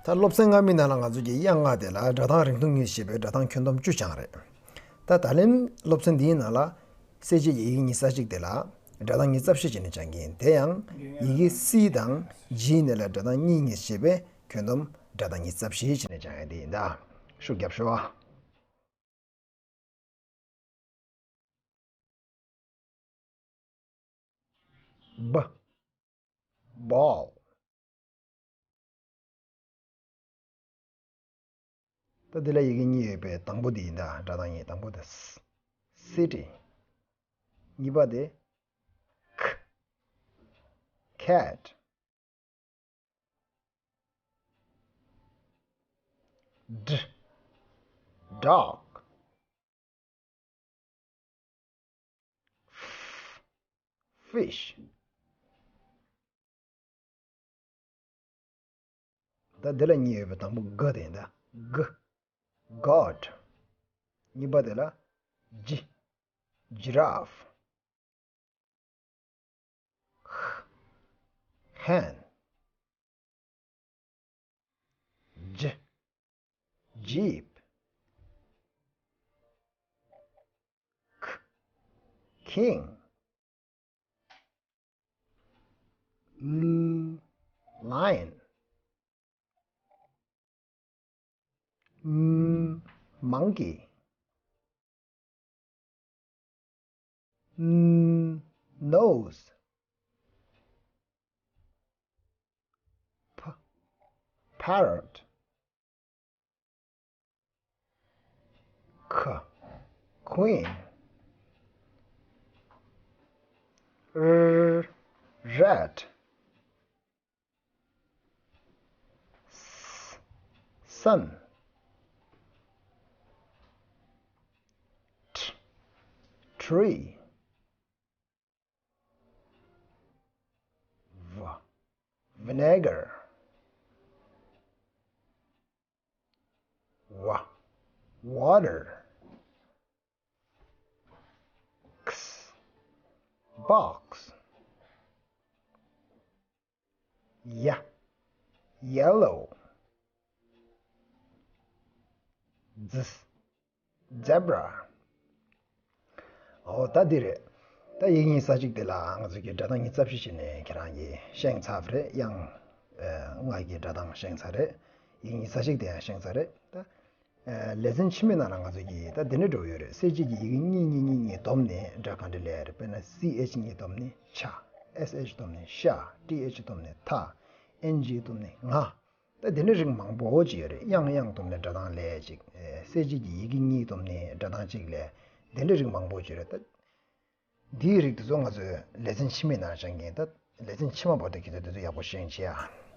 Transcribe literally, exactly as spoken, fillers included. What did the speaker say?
ད་སློབ་ཚན་སྔ་མའི་ནང་ལ་ང་ཚོ་གིས་དབྱངས་ལྔ་དེ་ལ་སྒྲ་གདངས་རིང་ཐུང་གཉིས་ཞེས་པའི་སྒྲ་གདངས་ཁྱོན་བསྡོམས་བཅུ་སྦྱངས་རེད། ད་ད་ལན་སློབ་ཚན་འདིའི་ནང་ལ་གསལ་བྱེད་ཀྱི་ཡི་གེ་ཉི་ཤུ་རྩ་གཅིག་དེ་ལ་སྒྲ་གདངས་ཉི་ཤུ་རྩ་བཞི་བྱས་ནས་སྦྱང་གི་ཡིན། དེ་ཡང་ཡི་གེ་སི་དང་ཇིའི་ནང་ལ་སྒྲ་གདངས་གཉིས་གཉིས་ཞེས་པའི་ཁྱོན་བསྡོམས་སྒྲ་གདངས་ཉི་ཤུ་རྩ་བཞི་བྱས་ནས་སྦྱང་ཡ་དེ་ཡིན། ད་ཤུགས་རྒྱབ་ཤོག་ཨ། བ། ball། ད་འདི་ལ་ཡི་གེ་གཉིས་ཡོད་པའི་དང་པོ་འདི་ཡིན། ད་སྒྲ་གདངས་གཉིས། དང་པོ་དེ། city། གཉིས་པ་དེ། ཁ། cat། ཌ། dog། ཕ། fish། ད་འདི་ལ་གཉིས་ཡོད་པའི་དང་པོ་ག་དེ་ཡིན། ད་ག། goat། གཉིས་པ་དེ་ལ་ཇི། giraffe། ཧ། hen། ཇ། jeep། ཁ། king། ལ། lion། མ། monkey། ན། nose། པ། parrot། ཁ། queen། ར། rat། ས། sun། ཊ། tree། ཝ། vinegar། ཝ། water། ཁས། box། ཡ། yellow། ཛི། zebra། ཨོ་ད་འདི་རེད། ད་ཡིག་ཉིས་ས་གཅིག་དེ་ལ་ང་ཚོ་གི་སྒྲ་གདངས་ཉི་ཤུ་རྩ་བཞི་བྱས་ནས་ཁྱེད་རང་གིས་ཤེས་ཚར་བ་རེད། དབྱངས་ལྔ་གི་སྒྲ་གདངས་ཤེས་ཚར་རེད། ཡིག་ཉིས་ས་གཅིག་དེ་ཡང་ཤེས་ཚར་རེད། ད་ལེ་ཚན་ཕྱི་མའི་ནང་ལ་ང་ཚོ་གིས་ད་འདི་འདྲ་འགྲོ་གི་ཡོད་རེད། གསལ་བྱེད་ཀྱི་ཡི་གེ་གཉིས་གཉིས་གཉིས་གཉིས་བསྡོམས་ནས་སྒྲ་ག་འདྲ་ལབ་ཡ་རེད། དཔེར་ན་སི་ཨེཆ་གཉིས་བསྡོམས་ནས་ཆ། ཨེས་ཨེཆ་བསྡོམས་ནས་ཤ། ཏི་ཨེཆ་བསྡོམས་ནས་ཐ། ཨེན་ཇི་བསྡོམས་ནས་ང་། ད་དེ་འདྲ་རིགས་མང་པོ་ཅིག་ཡོད་རེད། དབྱངས་དབྱངས་བསྡོམས་ནས་སྒྲ་གདངས་ལབ་ཅིག་གསལ་བྱེད་ཀྱི་ཡི་གེ་གཉིས་བསྡོམས་ནས་སྒྲ་གདངས་གཅིག་ལབ། དེ་འདྲ་རིགས་མང་པོ་ཅིག་ཡོད་རེད། ད་འདིའི་རིགས་དེ་ཚོ་ང་ཚོས་ལེ་ཚན་ཕྱི་མའི་ནང་སྦྱང་གི་ཡིན། ད་ལེ་ཚན་ཕྱི་མ་བར་དུ་ཁྱེད་ཚོས་དེ་ཚོ་ཡག་པོ་ཤེས་བྱེད་ཨ།